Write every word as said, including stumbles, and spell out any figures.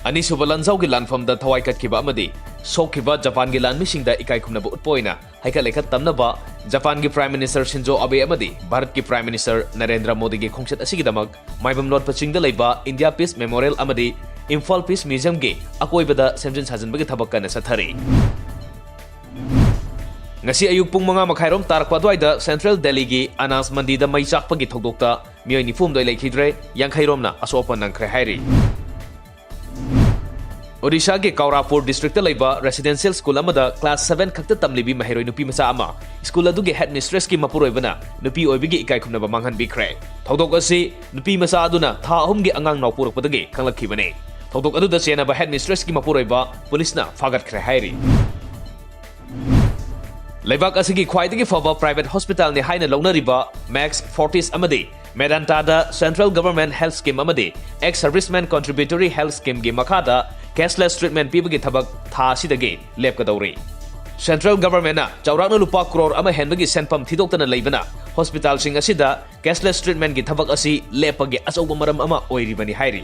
ꯑꯅꯤꯁꯨꯕ ꯂꯥꯟꯖꯥꯎꯒꯤ ꯂꯥꯟꯐꯝꯗ ꯊꯋꯥꯏ ꯀꯠꯈꯤꯕ ꯑꯃꯗꯤ ꯁꯣꯛꯈꯤꯕ ꯖꯄꯥꯟꯒꯤ ꯂꯥꯟꯃꯤꯁꯤꯡꯗ ꯏꯀꯥꯏ ꯈꯨꯝꯅꯕ ꯎꯠꯄ ꯑꯣꯏꯅ ꯍꯩꯀꯠ ꯂꯩꯀꯠ ꯇꯝꯅꯕ ꯖꯄꯥꯟꯒꯤ Prime Minister ꯁꯤꯟꯖꯣ ꯑꯕꯦ ꯑꯃꯗꯤ ꯚꯥꯔꯠꯀꯤ Prime Minister ꯅꯔꯦꯟꯗ꯭ꯔ ꯃꯣꯗꯤꯒꯤ ꯈꯣꯡꯆꯠ ꯑꯁꯤꯒꯤꯗꯃꯛ ꯃꯥꯏꯕꯝ ꯂꯣꯠꯄ ꯆꯤꯡꯗ ꯂꯩꯕ India Peace Memorial ꯑꯃꯗꯤ ꯏꯝꯐꯥꯜ Peace Museum ꯒꯤ ꯑꯀꯣꯏꯕꯗ ꯁꯦꯝꯖꯤꯟ ꯁꯥꯖꯤꯟꯕꯒꯤ ꯊꯕꯛ ꯀꯟꯅ ꯆꯠꯊꯔꯤ꯫ ꯉꯁꯤ ꯑꯌꯨꯛ ꯄꯨꯡ ꯃꯉꯥ ꯃꯈꯥꯏꯔꯣꯝ ꯇꯥꯔꯛꯄ ꯑꯗꯨꯋꯥꯏꯗ Central Delhi ꯒꯤ ꯑꯅꯥꯁ ꯃꯟꯗꯤꯗ ꯃꯩ ꯆꯥꯛꯄꯒꯤ ꯊꯧꯗꯣꯛꯇ ꯃꯤꯑꯣꯏ ꯅꯤꯐꯨ ꯍꯨꯝꯗꯣꯏ ꯂꯩꯈꯤꯗ꯭ꯔꯦ, ꯌꯥꯡꯈꯩ ꯔꯣꯝꯅ ꯑꯁꯣꯛ ꯑꯄꯟ ꯅꯪꯈ꯭ꯔꯦ ꯍꯥꯏꯔꯤ꯫ ꯑꯣꯗꯤꯁꯥꯒꯤ ꯀꯧꯔꯥꯄꯨꯔ district ꯇ ꯂꯩꯕ residential school ꯑꯃꯗ class seven ꯈꯛꯇ ꯇꯝꯂꯤꯕꯤ ꯃꯍꯩꯔꯣꯏ ꯅꯨꯄꯤ ꯃꯆꯥ ꯑꯃ school ꯑꯗꯨꯒꯤ headmistress ꯀꯤ ꯃꯄꯨꯔꯣꯏꯕꯅ ꯅꯨꯄꯤ ꯑꯣꯏꯕꯒꯤ ꯏꯀꯥꯏ ꯈꯨꯝꯅꯕ ꯃꯥꯡꯍꯟꯕꯤꯈ꯭ꯔꯦ꯫ ꯊꯧꯗꯣꯛ ꯑꯁꯤ ꯅꯨꯄꯤ ꯃꯆꯥ ꯑꯗꯨꯅ ꯊꯥ ꯑꯍꯨꯝꯒꯤ ꯑꯉꯥꯡ ꯅꯥꯎ ꯄꯨꯔꯛꯄꯗꯒꯤ ꯈꯪꯂꯛꯈꯤꯕꯅꯤ꯫ ꯊꯧꯗꯣꯛ ꯑꯗꯨꯗ ꯆꯦꯟꯅꯕ headmistress ꯀꯤ ꯃꯄꯨꯔꯣꯏꯕ ꯄꯨꯂꯤꯁꯅ ꯐꯥꯒꯠꯈ꯭ꯔꯦ ꯍꯥꯏꯔꯤ꯫ ꯂꯩꯕꯥꯛ ꯑꯁꯤꯒꯤ ꯈ꯭ꯋꯥꯏꯗꯒꯤ ꯐꯕ private hospital ꯅꯤ ꯍꯥꯏꯅ ꯂꯧꯅꯔꯤꯕ Max Fortis ꯑꯃꯗꯤ Medanta ꯗ Central Government Health Scheme ꯑꯃꯗꯤ Ex Serviceman Contributory Health Scheme ꯒꯤ ꯃꯈꯥꯗ cashless treatment ꯄꯤꯕꯒꯤ ꯊꯕꯛ ꯊꯥ ꯑꯁꯤꯗꯒꯤ ꯂꯦꯞꯀꯗꯧꯔꯤ꯫ Central Government ꯅ ꯆꯥꯎꯔꯥꯛꯅ ꯂꯨꯄꯥ ꯀ꯭ꯔꯣꯔ ꯑꯃ ꯍꯦꯟꯕꯒꯤ ꯁꯦꯟꯐꯝ ꯊꯤꯗꯣꯛꯇꯅ ꯂꯩꯕꯅ hospital ꯁꯤꯡ ꯑꯁꯤꯗ cashless treatment ꯀꯤ ꯊꯕꯛ ꯑꯁꯤ ꯂꯦꯞꯄꯒꯤ ꯑꯆꯧꯕ ꯃꯔꯝ ꯑꯃ ꯑꯣꯏꯔꯤꯕꯅꯤ ꯍꯥꯏꯔꯤ꯫